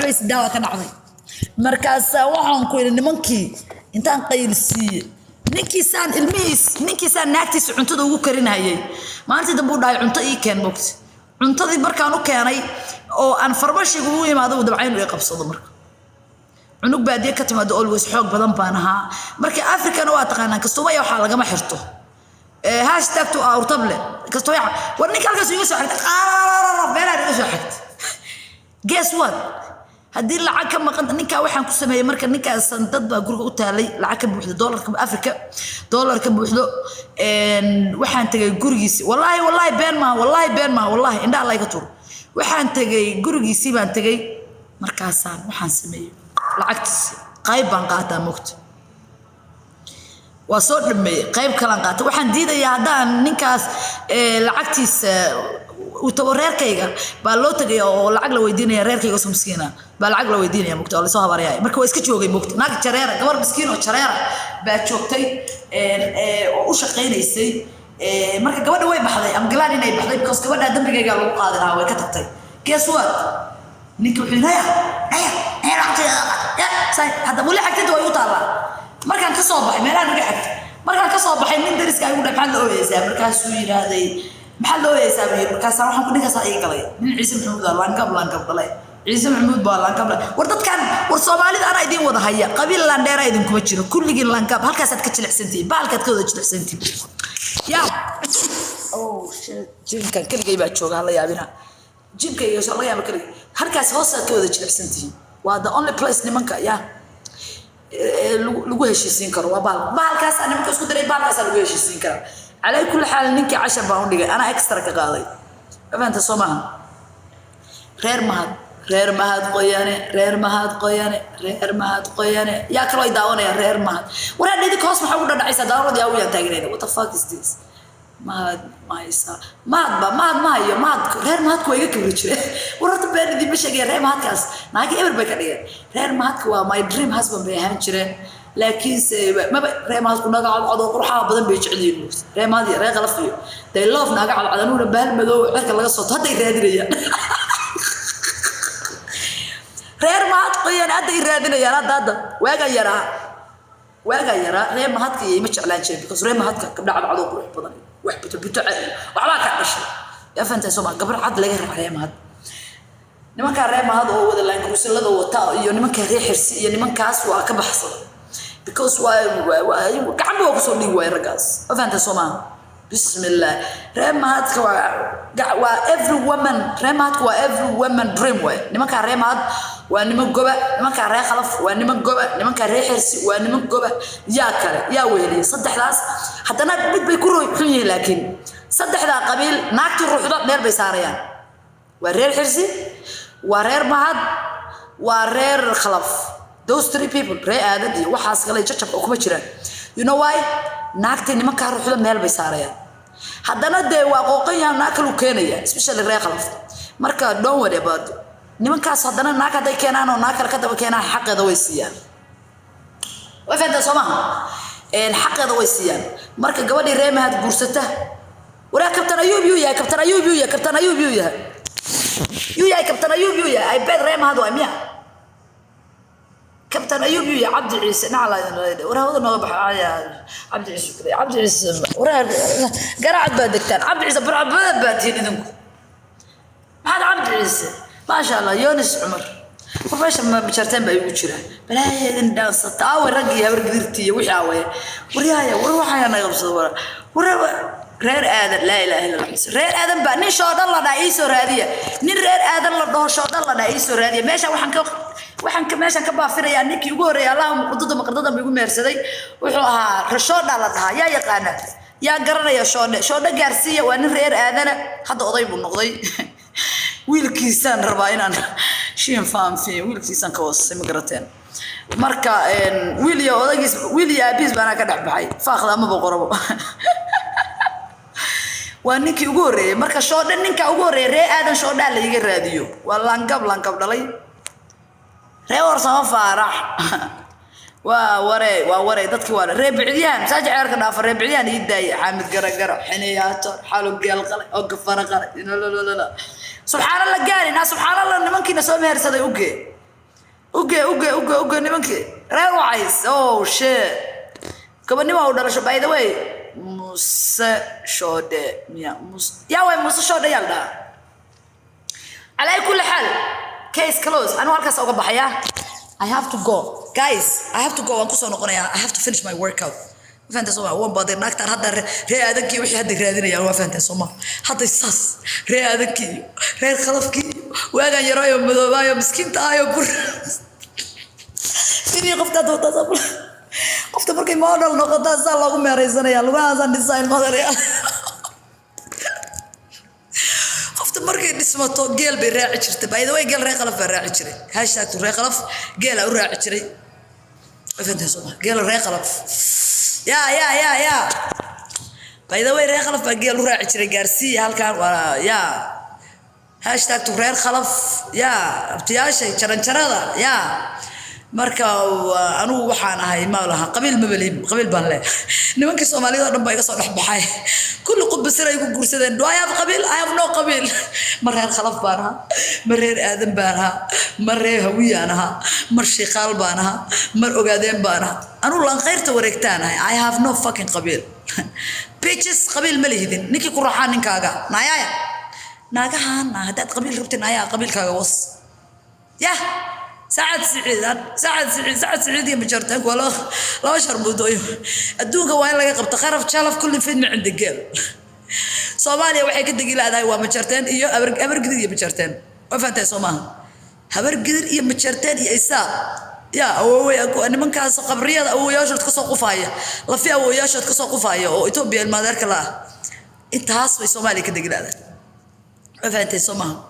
Waxbay sidaa waa ka dhacday. Markaasaa waxaan ku yidhi nimankii intaan qayl siiye, ninkiisaan ilmihiis, ninkiisaan naagtiisa cuntada ugu karinayay. Maalintii dambe u dhahay, "Cunto ii keen." Mogti cuntadii markaan u keenay oo aan farmashiga ugu imaado, uu dabcayn ii qabsado. Marka cunug baadiye ka timaado, always xoog badan baan ahaa. Marka Africana waa taqaanaan, kastumaya waxaa lagama xirto hashtag to awrtable kastumaya. War ninka halkaas iga soo xigtay, meelaha iga soo xigtay. Guess what? Haddii lacag ka maqan ninkaa, waxaan ku sameeyey marka ninkaas dad baa guriga u taalay lacag ka buuxdo, doolarka Africa, doolar ka buuxdo. Waxaan tegay gurigiisi. Wallaahi, wallaahi been maaha, wallaahi been maaha, wallaahi indhaha layga turo. Waxaan tegay gurigiisii baan tegay. Markaasaan waxaan sameeyey, lacagtiisi qayb baan qaataa. Mogta waa soo dhameeyey, qayb kalaan qaatay. Waxaan diidayaa haddaan ninkaas lacagtiisa uu tago, reerkayga baa loo tegaya oo lacag la weydiinaya. Reerkayga oo miskiina baa lacag la weydiinaya, mugta oo lasoo habaraya. Marka waa iska joogay. Mugta naag jareera, gabar miskiin oo jareera baa joogtay oo u shaqaynaysay. Marka gabadha way baxday. I'm glad inay baxday, because gabadha dambigayga lagu qaadi lahaa. Way ka tagtay. Guess what? Ninka wuxuu yidhi, "Naya, naya, naya, lacagteeda." Hadda weli xagtinta way u taallaa. Markaan ka soo baxay meelaha naga xigta, markaan ka soo baxay, nin dariska igu dhahay, "Maxaad la ooyeysaa?" Markaasuu yidhaahday, "Maxaad la ooyeysaa?" buu yidhi. Markaasaa waxaan ku ninkaasaa ii galay, nin Ciise Maxamuud ah, laangab, laangab dhalay. Ciise Maxamuud baa laangab dhalay. War dadkan, war Soomaalida anaa idiin wada haya. Qabiil landheera idinkuma jiro. Kulligiin laangab halkaasaad ka jilicsantihiin, bahalkaad ka wada jilicsantihiin. Ya, oh shit, gymkan keligay baa jooga, hala yaabina. Gymka iyo laga yaaba keligay halkaas hoosaad ka wada jilicsantihiin. Waa the only place nimanka ya lagu heshiisiin karo. Waa bahal, bahalkaasaa nimanka isku diray, bahalkaasaa lagu heshiisiin karaa. Calaa kulli xaal, ninkii cashar baan u dhigay, anaa extra ka qaaday. Fahanta soo maaha? Reer Mahad, reer Mahad Qoyane, reer Mahad Qoyane, reer Mahad Qoyane. Yaa kaloo ay daawanaya reer Mahad? Waraa idinka hoos maxaa ugu dhadhacaysaa? Daawanad yaa uyaan taagnayna. What the fuck is this? Mahad ma haysaa? Mahad ba mahad ma hayo. Mahad, reer Mahadku waa iga kibri jire. War horta been idiinma sheegaya. Reer Mahadkaas naagi eber bay ka dhigeen. Reer Mahadka waa my dream husband bay ahaan jireen, laakiinse maba reer Mahadku naga cadcad oo qurxaha badan bay jecel yihiin. Reer Mahad iyo reer Qalaf iyo they love naaga cadcad. Anuguna bahal madow cirka laga sooto hadday raadinayaan. Reer Mahad Qoyaan hadday raadinayaan. Hadda waagaa yaraa reer Mahadka iyo ima jeclaan jirin, because reer Mahadka gabdha cadcad oo qurux badan, wax buto buto waxbaa ka dhashay. Yaa fahantay soo ma? Gabar cad laga raac reer Mahad. Nimankaa reer Mahad oo wada laankurusalada wata iyo nimankaa reer Xirsi iyo nimankaas waa ka baxsada, because waa gacanba waa kusoo dhigi waaya raggaas. Ma fahantay soo maaha? Bismillah, reer Mahadka waa every woman. Reer Mahadka waa every woman dream waay. Nimankaa reer Mahad waa niman goba. Nimankaa reer Khalaf waa niman goba. Nimankaa reer Xirsi waa niman goba. Yaa kale yaa weheliya saddexdaas? Haddana mid bay ku xun yihiin, laakiin saddexdaa qabiil naagtii ruuxda dheer bay saarayaan. Waa reer Xirsi, waa reer Mahad, waa reer Khalaf. Those three people. Reer Aadan iyo waxaas kale jajabka kuma jiraan. You know why? Naagtii nimankaa ruuxda meel bay saarayaan. Haddana dee waa qooqan yaha, naag kalu keenaya, especially reer Khalaf. Marka don't worry about nimankaas. Haddana naag hadday keenaan oo naag kale ka daba keenaan, xaqeeda way siiyaan. Way fahantaa soo maha? Xaqeeda way siiyaan. Marka gabadhii reer Mahad guursata, waraa Kabtan Ayuub yuu yahay? Kabtan Ayuub yuu yahay? Kabtan Ayuub yuu yahay? Yuu yahay Kabtan Ayuub? Yuu yahay? I bet reer Mahad waay miya? Kabtan Ayuub yuu yahay? Cabdi Ciise nacla, war hawada nooga baxa. Cabdi Ciise kale, Cabdi Ciise, waraa Garaacad baa degtaan. Cabdi Ciise burcadbadeed baa tihiin idinku. Maxaad Cabdi Ciise? Maasha Allah, Yonis Cumar. War meesha majarteen baa igu jira. Balaaya idin dhaansata. Aawe raggii habar gidirtii iyo wixii? Aawe waryaaya? War waxayaa naga qabsada. War reer Aadan, laa ilaaha illa Allah, reer Aadan baa nin Shoodhan la dhaha iisoo raadiya. Nin reer Aadan la dhaho, Shoodhan la dhaha iisoo raadiya. Meesha waxaan ka meeshaan ka baafinayaa ninkii ugu horreeyay. Allahuma qurdada maqardada igu mehersaday wuxuu ahaa Shoodha la dhahaa. Yaa yaqaana? Yaa garanaya Shoodhe? Shoodhe gaarsiiya waa nin reer Aadana. Hadda oday buu noqday. Wiilkiisaan rabaa inaan shiin faanfiyo. Wiilkiisaan ka hoosay, ma garateen? Marka wiil iyo odagiis, wiil iyo aabihiis baanaa ka dhex baxay. Faaqda amaba qorabo. Waa ninkii ugu horreeyey. Marka Shoodhe, ninka ugu horreeyay ree Aadan Shoodhaa la iga raadiyo. Waa laangab, laangab dhalay. Ree Warsamo Faarax waa waree, waa waree. Dadkii waa ree Bicdiyaan, masaajid ceerka dhaafa. Ree Bicdiyaan ii daayay. Xaamid Garagaro, Xiniyaato, xalo geel qalay oo gafara qalay. Subxaana la gaarin, subxaana Allah. Nimankiina soo mehersaday ugee. Uge, uge, uge, uge, nimankii reer Wacays. Oh shit, gobonimo u dhalasho. By the way, Muse Shoodhe miya? Muse yaa way? Muse Shoodhe yaa la dhahaa. Calaa kulli xaal, case close. Anigu halkaas uga baxaya. I have to go, guys, I have to go. Waan kusoo noqonayaa. I have to finish my workout. Ma fahanteen sooma? Waan baday naagtaan hadda ree aadankii wixii hadda raadinayaan. Waa fahanteen sooma? Hadda saas ree aadankii iyo reer Khalafkii iyo waagaan yaraayo madoobaayo miskiinta ahayo bur sidii qofta hadda qofta markay model noqotaa saa loogu meeraysanaya, lugahaasaan design madaraya. Qofta markay dhismato geel bay raaci jirtay. By the way, geel reer Qalaf baa raaci jiray. Hashtag reer Qalaf geela u raaci jiray. Ma fahanteen sooma? Geela reer Qalaf, ya ya ya ya. By the way, reer Khalaf baa geel u raaci jiray. Gaarsiiya halkan waa ya hashtag to reer Khalaf ya abtiyaashay jaranjarada ya. Marka anigu waxaan ahay ma laha qabiil, mabali qabiil baan leh. Nimankii Soomaalida oo dhan baa iga soo dhex baxay, kulli qudbasir ay ku guursadeen. Do I have qabiil? I have no qabiil. Ma reer Khalaf baan ahaa, ma reer Aadan baan ahaa, ma reer Hawiyaan ahaa, mar Shiikaal baan ahaa, mar Ogaadeen baan ahaa. Anugu lankayrta wareegtaan ahay. I have no fucking qabiil, bitches. Qabiil ma lihidin. Ninkii ku raxaa ninkaaga naayaaya naagahaana haddaad qabiil rabtin ayaa qabiilkaaga was yah. Sacad Siciid, Sacad Siciid, Sacad Siciid iyo Majartaanku waa laba sharmudooyo. Adduunka waa in laga qabto qaraf jalaf kulli fidma cinda geel. Soomaaliya waxay ka degi laadahay waa Majarteen iyo Habargidir iyo Majarteen. Waa fahantahay soo maaha? Habargidir iyo Majarteen iyo Isaaq ya awoowey. Nimankaas qabriyada awowayaashood kasoo qufaaya, lafi awowayaashood kasoo qufaaya oo Etoobiya ilmaadeerka la ah, intaas bay Soomaaliya ka degi laadahay. Waa fahantay soo maaha?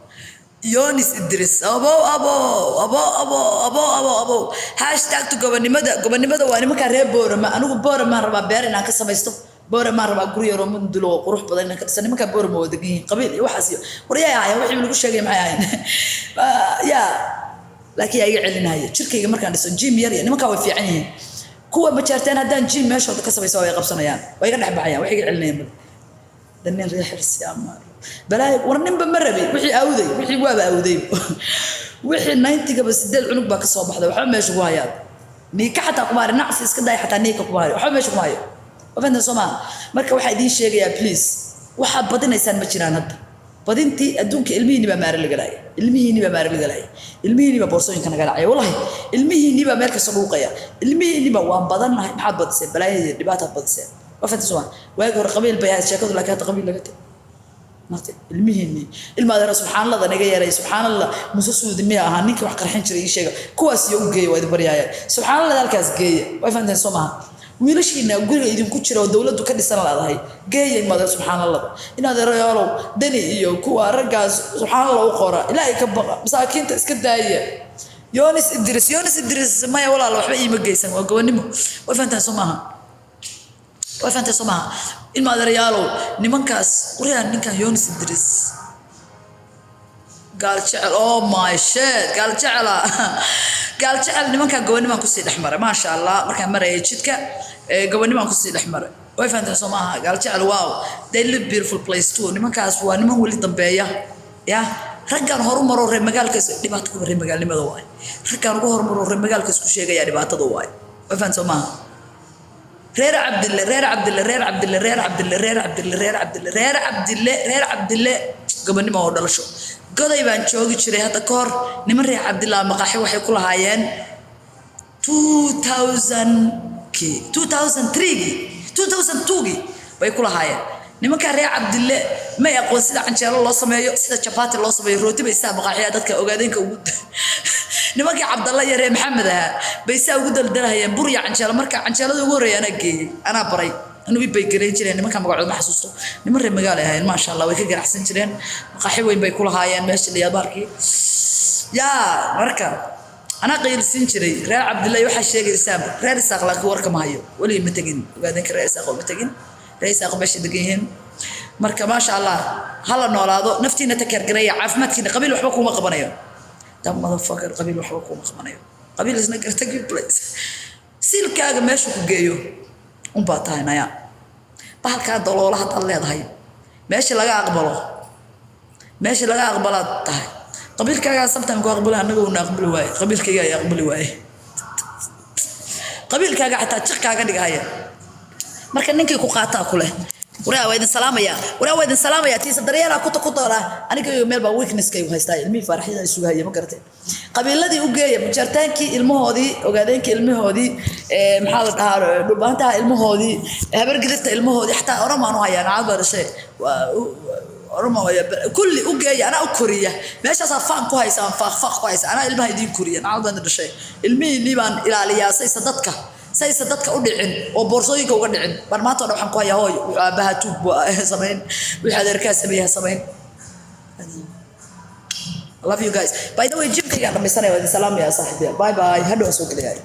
Yonis Idris, abow, abow, abow, abow, abow, abow, abow. Hashtagta gobonimada. Gobonimada waa nimankaa reer Boorama. Anigu Booramaan rabaa beer inaan ka samaysto. Booramaan rabaa guri yaroo mundulo oo qurux badan inaan ka dhisa. Nimankaa Boorama waa degan yihiin. Qabiil iyo waxaas iyo waryay ahaayeen wixii lagu sheegay maxay ahayn ya? Laakiin yaa iga celinaya? Jirkayga markaan dhiso, gym yar iyo nimankaa way fiican yihiin. Kuwa Majaarteen haddaan gym meeshooda ka samayso way qabsanayaan, way iga dhex baxayaan, wax iga celinayaan bal nin reer Xirsi ama balaayo. War ninba ma rabay. Wixii awday, wixii waaba awday, wixii 90-gaba sideed cunug baa ka soo baxday. Waxba meesha ku hayaa niika xataa kuma hari, nacsi iska daay, xataa niika kuma hari, waxba meesha kuma hayo. Waa fahanteen soo maaha? Marka waxaa idiin sheegayaa, please, waxaad badinaysaan ma jiraan hadda. Badintii adduunka ilmihiinni baa maare laga laaya, ilmihiinni baa maare laga laaya, ilmihiinni baa boorsooyinka naga dhacaya. Wallahi ilmihiinni baa meel kasta dhuuqaya, ilmihiinni baa. Waan badannahay, maxaad badiseen? Balaayada dhibaataad badiseen. Waa fahanteen soo maaha? Waagi hore qabiil bay ahayd sheekadu, laakiin hadda qabiil laga tagay. Marta ilmihiinni ilma adeera subxaanallada naga yeeray. Subxaan Allah, Muse Suudi miya ahaa ninkii wax qarxin jiray? Ii sheega kuwaas iyo u geeya. Waa idin baryaaya, subxaanallada halkaas geeya. Way fahanteen soo maaha? Wiilashiina guriga idinku jira oo dowladdu ka dhisan leedahay geeya, ilma adeer subxaanallada. In adeerayaalow, Dani iyo kuwa raggaas subxaanallah u qora. Ilaahay ka baqa, masaakiinta iska daaya. Yonis Idris, Yonis Idris, maya walaal, waxba iima geysan, waa gobonimo. Way fahanteen soo maaha? Way fahanteen soo maaha? Ilma adeerayaalow, nimankaas waryaa, ninkan Yonis Idris Gaal Jecel, oh my shit, Gaal Jecela, Gaal Jecel. Nimankan gobonimaan kusii dhex maray, maasha Allah. Markaan marayay jidka gobonimaan kusii dhex maray. Way fahanteen soo maaha? Gaal Jecel, wow, they live beautiful place too. Nimankaas waa niman weli dambeeya ya. Raggaan horumaro reer magaalka, dhibaatada reer magaalnimada waay. Raggaan ugu horumaro reer magaalka isku sheegaya, dhibaatada waay. Way fahanteen soo maaha? Reer Cabdille, reer Cabdille, reer Cabdille, reer Cabdille, reer Cabdille, reer Cabdille, reer Cabdille, reer Cabdille, gobonimo oo dhalasho. Goday baan joogi jiray hadda ka hor. Niman reer Cabdillah maqaaxi waxay ku lahaayeen 2000-kii, 2003-gii, 2002-gii bay ku lahaayeen. Nimankaa reer Cabdille may aqoon sida canjeelo loo sameeyo, sida jabaati loo sameeyo, rooti bay saa maqaaxiya dadka Ogaadeenka ugu, nimankii Cabdalla iyo reer Maxamed ahaa bay saa ugu daldalahayeen bur iyo canjeelo. Marka canjeelada ugu horreeya anaa geeyey, anaa baray, anugu bay garan jireen. Nimanka magacooda ma xasuusto. Niman reer magaalo ay ahaayeen, maasha Allah, way ka ganacsan jireen. Maqaaxi weyn bay ku lahaayeen meesha la yaalkii yaa. Marka anaa qaylsiin jiray reer Cabdilla. Waxaa sheegaysaa reer Isaaq, laakiin warka ma hayo, weligii ma tegin Ogaadeenka reer Isaaq oo ma tegin reer Isaaq meesha degan yihiin. Marka maasha Allah, hala noolaado. Naftiina ta keergareeya, caafimaadkiina. Qabiil waxba kuma qabanayo. That motherfucker qabiil waxba kuma qabanayo. Qabiil isna garta good place. Siilkaaga meeshu ku geeyo unbaa tahay naya. Bahalkaa daloola haddaad leedahay, meesha laga aqbalo, meesha laga aqbalaad tahay. Qabiilkaagaa sometime ku aqbala, annaga una aqbali waaye. Qabiilkayga ay aqbali waaye, qabiilkaaga xataa jiqkaaga dhigahaya. Marka ninkii ku qaataa ku leh, waraa waa idin salaamaya, waraa waa idin salaamaya. Tiisa daryeelaa ku doonaa. Aniga iyo meel baa weaknesskaygu haystaa. Ilmihii faaraxyada isugu haya, ma garatay? Qabiiladii u geeya, mujaartaankii ilmahoodii, ogaadeenkii ilmahoodii, maxaa la dhahaa, dhulbaantaha ilmahoodii, habargidirta ilmahoodii, xataa Oromaan u hayaa. Nacad baa dhashay Oromo, kulli u geeya. Anaa u koriya. Meeshaasaa faan ku haysaan, faaq faaq ku haysa. Anaa ilmaha idiin koriya. Nacad baan dhashay. Ilmihiinii baan ilaaliyaa saysa dadka u dhicin oo boorsooyinka uga dhicin. Baan maanta o dhan waxaan ku hayaa, hooy, wuxuu aabbaha tuug buu samayn, wixii adeerkaa sameeya ha samayn. I love you guys. By the way, gymkaygaan dhamaysanaya. Waa idin salaamaya, saaxiibaya. Bye bye. Hadhow aan soo gelayaa.